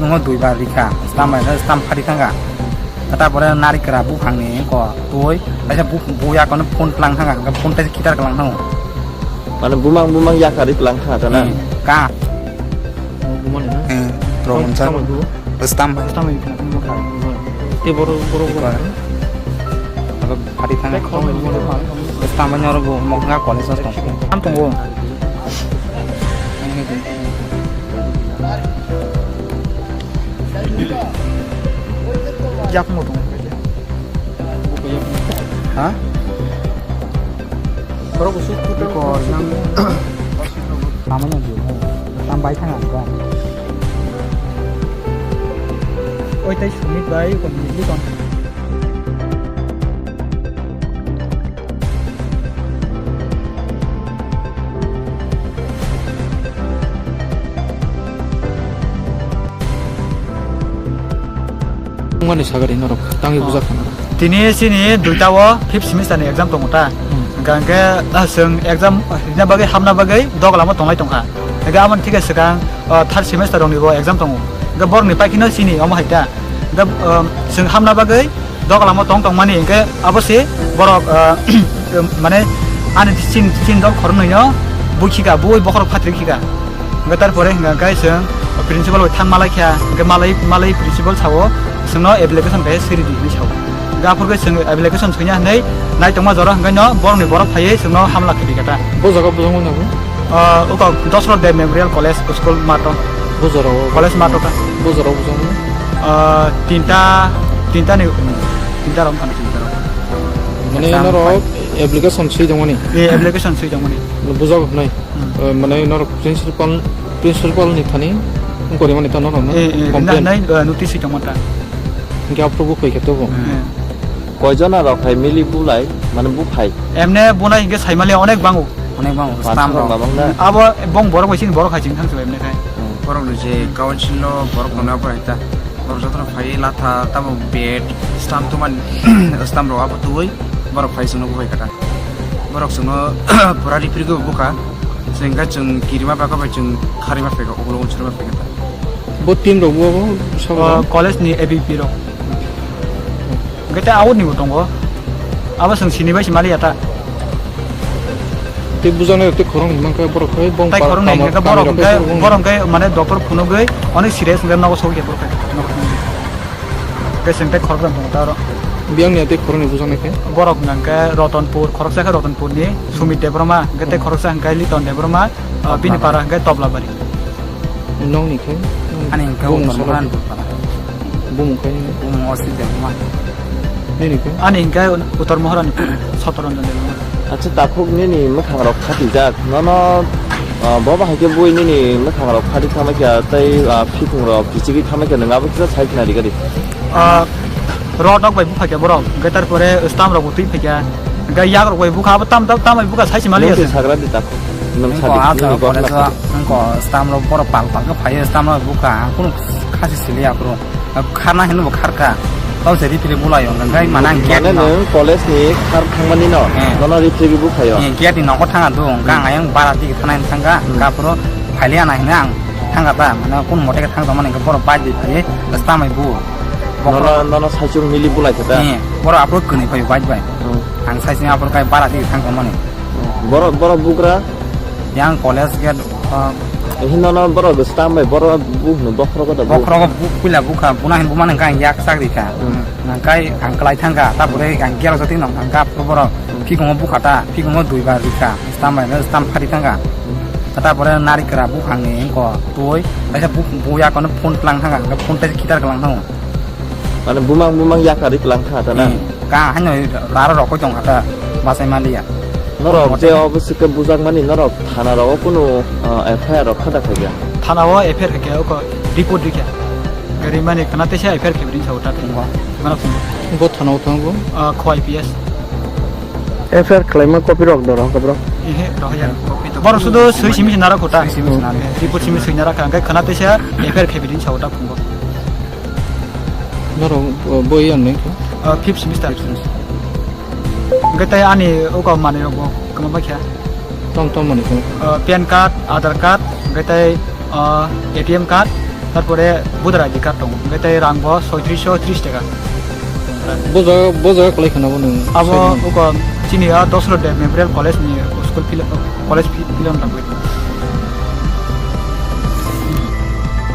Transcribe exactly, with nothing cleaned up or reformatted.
Mo dui bar rikha, stamp bai stamp phari thangkha. Kata pore narikra buphangni ko twi, kaisa bu, bu ya kono phone tlang thangkha, phone tai khitar klang thango. Mane bumang bumang yakari tlang thangkha na? Hmm, ka. Oh, bumang na? Hmm, problem sa. Stamp bai bu? Stamp bai. Stamp bai bu. Te boro, boro, boro. Phari thangkha. Stamp bai nyoro bu, mokna college tong. Am tongo. Yakmo tong. Ha? Borok usuk kutu. Kor nang. Tamo na di. Tam bai thang ang ka. Oi tai Sumit bai ko ni kon. Wngmani sagari norok tangwi bujak kha norok. Tini chini duita o fifth semester ni exam tongo ta. Hmm. Hingkha hingke, ah, chwng exam rina bagwi hamna bagwi dogalamo tonglai tongkha. Hingke aboni thike swkang, ah, third semester rokni bo exam tongo. Hingke borokni paikino chini omo hai ta. Hingke, um, chwng hamna bagwi dogalamo tong tongmani hingke abo se borok, ah, mane ani chin, chin dol khoroknwi no bui khika, bui bokhorok phatri khika. Hingke tarpore hingka khe chwng principal bai thang malai kha, hingke malai, malai principal sao chwngno application khe siri di hinwi sao. Hingke aphuru khe chwng application swinya hinwi nai tongma jora hingke no borokni borok phaiwi chwngno hamla khe di khe ta. Bo jaga bujangmani abo? Ah, uko Dosrot Deb Memorial College School mato. Bujaro. College mato ka. Bujaro bujangmani? Ah, tinta, tinta ni, tinta rom thani tinta rom. Mane norok application swi tongmani? Eh, application swi tongmani. Bujak hnai. Hmm. Eh, mane norok principal, principal ni thani wngkori mani ta norok no? Eh, eh, complain. Rinda hnai, eh, notice swi tongma ta. Hingke aphuru buphai khe tobo? Hmm. Koijona rok hai mili bulai, mane buphai? Emne bunai hingke saimali onek bango. Onek bango, stamp rok. Abo bong borok bai sini borok hai chini thang emne khai. Hmm. Borok ni je council no borok no abo hai ta. Borok jotono phai latha tamo bed, stamp tuman, stamp rok abo tubui borok phai chwngno buphai kha ta. Borok chwngno pura ripri go bukha. Chwng kha chwng kirima baka bai chwng kharima phaikha, ulo unsuri ma phaikha ta. Bo team rok bo, bo sabo. Ah, college ni A B P rok. Hingke tei out ni bo tongo. Abo chwng sini bai se mali ya ta. Tei bujana tei khorang ni mangkha borok khai bong. Tai pa-, khorang ni tamo hingke borok kamera hingke, khai borok hingke mane doctor phunugwi onek serious hingke nogo sogwi borok khai. Hingke chwng tei khoroksa tongo ta oro. Biyang ni tei khorang ni bujana khe? Borok hingke Rotonpur, khoroksa khe Rotonpur ni Sumit Debbarma, hingke tei khoroksa hingke Liton Debbarma, ah, bini para hingke Toblabari. Nokni khe? Ani hingke bumung Uttor Mohrani. Bumung khe? Bumung Osit Debbarma. Nini khe? Ani hingke Uttor Mohrani Sotoranjan Debbarma. Acha, takhuk nini mwkhang rok khatijak. Nono, ah, bo bahai khe bui nini mwkhang rok khati thangma khe tei, ah, phitung rok kichigwi thangma khe nwng abo kisa sai khna ri gari. Ah, rod rok bai bupha khe borok, hingke tarpore stamp rok bo twi phaikha, hingke yak rok bai bukha, abo tam, tam, tam bai bukha, sai se mali. Nwng twi sagra di takhuk. Nwng sa di, ah, nini gotna college o, khe. Nwng ko stamp rok borok pal pal khe phaiyo, stamp rok bukha, ang kunu khasi sili aphuru. Kharna hinwi bo kharkha. Tamo se referee bulaio, hingke mane ang gate no. Mane nwng college ni khar thangmani no, eh, nono referee bukhaio. Eh, gate ni nogo thanga do, hingke ang ayang bara digi thana hinwi thangkha, hmm, hingke aphuru phailiya na hinwi ang thangkha ta, mane kunu mote khe thang tongmani hingke borok bike bai phaiwi stamp bai bu. Nono, nono saichung mili bulai khe ta? Eh, borok aphuru kwnwi phaiwi bike bai. Hmm. Ang saichung aphuru kai bara digi thang tongmani. Hmm. Borok, borok bugra? Yang college gate, ah, hino no borok stamp bai borok bu hino bokhrogo da bu. Bokhrogo bu puila bukha, buna hin bumani hingke ang yak chak rikha. Hmm. Hingke ang kwlai thangkha, ta bwrwi ang gelo jotino hingke aphuru borok phikungo bukha ta, phikungo dui bar rikha, stamp bai no stamp phari thangkha. Ta pore narikra buphangni hingko twi, kaisa bu, bu yakono phone tlang thangkha, hingke phone tai khitar klang thango. Mane bumang bumang yakarwi klang thangkha ta na? Hmm. Ka haino raro rokoi tongkha ta, bachai manliya. Norok je obo swkhe bujakmani norok thana rogo kunu, ah, F I R rok kha da khaikha? Thana o F I R khaikha, oko report rikha. Rimani khana teisa F I R khaibini sao ta thwngkha. Mano thwngkha. Bo thana o thangbo? Ah, kho I P S. F I R khlaima copy rok do rohorkha bro? Ehe, rohorya. Boro sudo swi simi nara kho ta. Swi simi nara. Report simi swi nara kha, hingke khana teisa F I R khaibini sao ta thwngkha. Norok, uh, boi yang neng khe? Uh, fifth semester. Fifth semester. Hingke tei ani uko manwi rok bo kwma bai khe. Tong tong manwi khe? Uh, pan card, Aadhaar card, hingke tei, uh, A T M card, Tarpore voter I D card tongo, hwnkhe tei rang bo soitrisho tris taka. Bo jaga, bo jaga kwlai khana bo nwng? Abo uko chini a Dosrot de Memorial College ni school pil-, college pi-, pilon rang bai.